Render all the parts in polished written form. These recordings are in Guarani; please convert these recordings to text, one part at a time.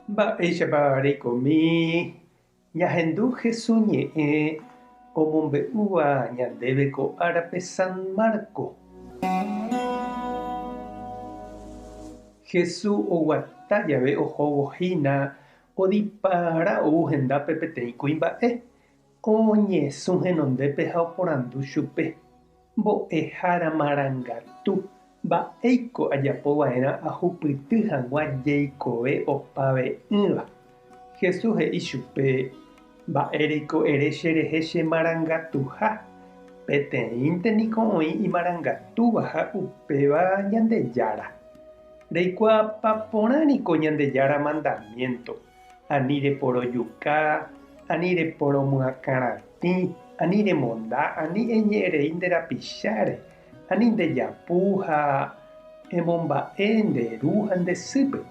Mba'éichapa reikomi ñahendu Hesu ñe'ẽ omombe'úva ñandéve ko árape San Marco. Hesu oguata jave ohóvo hína odipara ou hendápe peteĩ kuimba'e, oñesũ henondépe ha oporandu chupe. Mbo'ehára marangatu, mba'éiko ajapo va'erã ahupyty hag̃ua jeikove opave'ỹva? Jesús he'i chupe, Mba'éreiko ere cherehe che marangatuha? Peteĩnte niko oĩ imarangatúva ha upéva Ñandejára. Reikuaapa porã niko Ñandejára mandamiénto. Ani reporojuka, ani reporomyakãratĩ, ani remonda, ani eñe'ẽrei nde rapicháre, ani ndejapu ha emomba'e nde ru ha nde sýpe.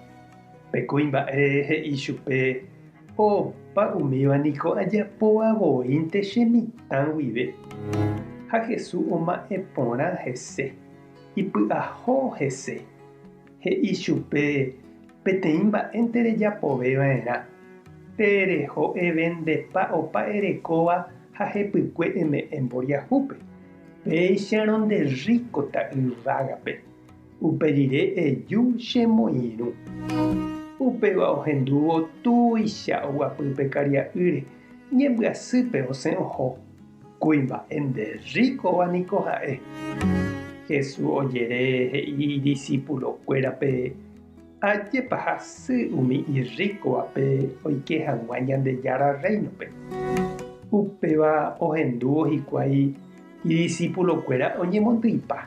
Pe kuimba'e he'i chupe, Opa umíva niko ajapóva voínte che mitã guive. Ha Jesús oma'ẽ porã hese, ipy'aho hese. He'i chupe, Peteĩ mba'énte rejapove va'erã, tereho evendepa opa erekóva ha hepykue eme'ẽ mboriahúpe, péicharõ nde rríkota yvágape. Upe rire eju chemoirũ. Upéva ohendúvo tuicha oguapy pe karia'ýre, ñembyasýpe osẽ oho. Kuimba'e nde rríkova niko ha'e. Jesús ojere he'i idisipulokuérape, Ajépa hasy umi irríkovape oike hag̃ua Ñandejára Rréinope. Upéva ohendúvo hikuái idisipulokuéra oñemondyipa.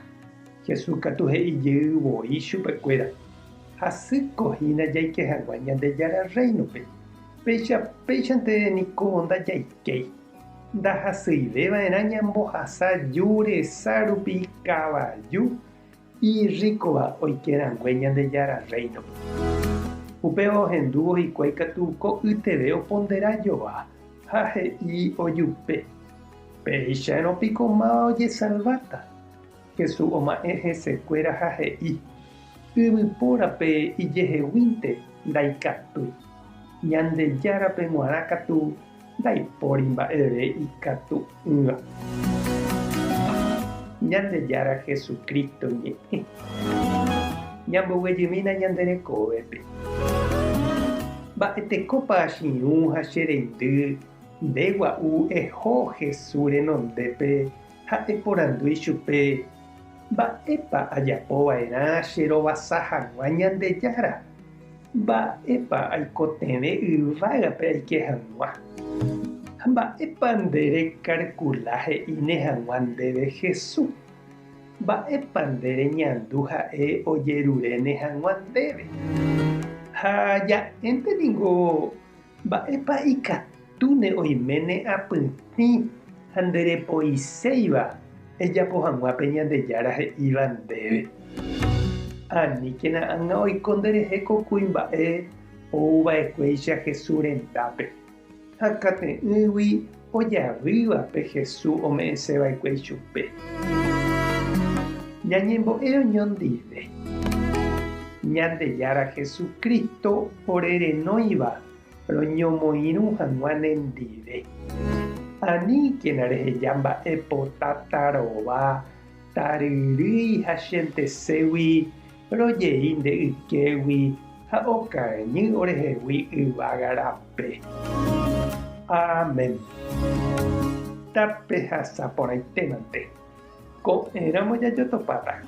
Jesús katu he'i jey voi chupekuéra, Hasýko hína jaike hag̃ua Ñandejára Rréinope. Péicha péichante niko ndajaikéi. Ndahasyive va'erã ñambohasa ju resa rupi kavaju irríkova oike rangue Ñandejára Rréinope. Upéva ohendúvo hikuái katu ko'yteve opondera joa ha he'i ojupe, Péicharõ piko máva ojesalváta? Jesús oma'ẽ hesekuéra ha he'i, Yvypórape ijeheguínte ndaikatúi, Ñandejárape g̃uarã katu ndaipóri mba'eve ikatu'ỹva. Ñandejára Jesucristo ñe'ẽ. Ñamboguejymína ñande rekovépe. Mba'etekópa che irũ ha che reindy nde gua'u eho Jesús renondépe ha eporandu ichupe, Mba'épa ajapo va'erã che rovasa hag̃ua Ñandejára? Mba'épa aikotevẽ yvágape aike hag̃ua? Ha mba'épa nde rekarkula he'íne hag̃ua ndéve Jesús? Mba'épa nde reñandu ha'e ojeruréne hag̃ua ndéve? Ha ja'énte ningo mba'épa ikatúne oiméne apytĩ ha nderepoiséiva ejapo hag̃ua pe Ñandejára he'íva ndéve. Aníkena ág̃a oiko nderehe ko kuimba'e ou va'ekuéicha Jesús rendápe, ha kate'ỹgui ojavýva pe Jesús ome'ẽse va'ekue ichupe. Ñañembo'e oñondive. Ñandejára Jesucristo ore renóiva roñomoirũ hag̃ua nendive. Aníkena reheja mba'e pota tarova, taryrýi ha chenteségui rojei nde ykégui ha okañy orehegui yvága rape. Amén. Tapehasa porãitémante. Ko'ẽramo jajotopáta.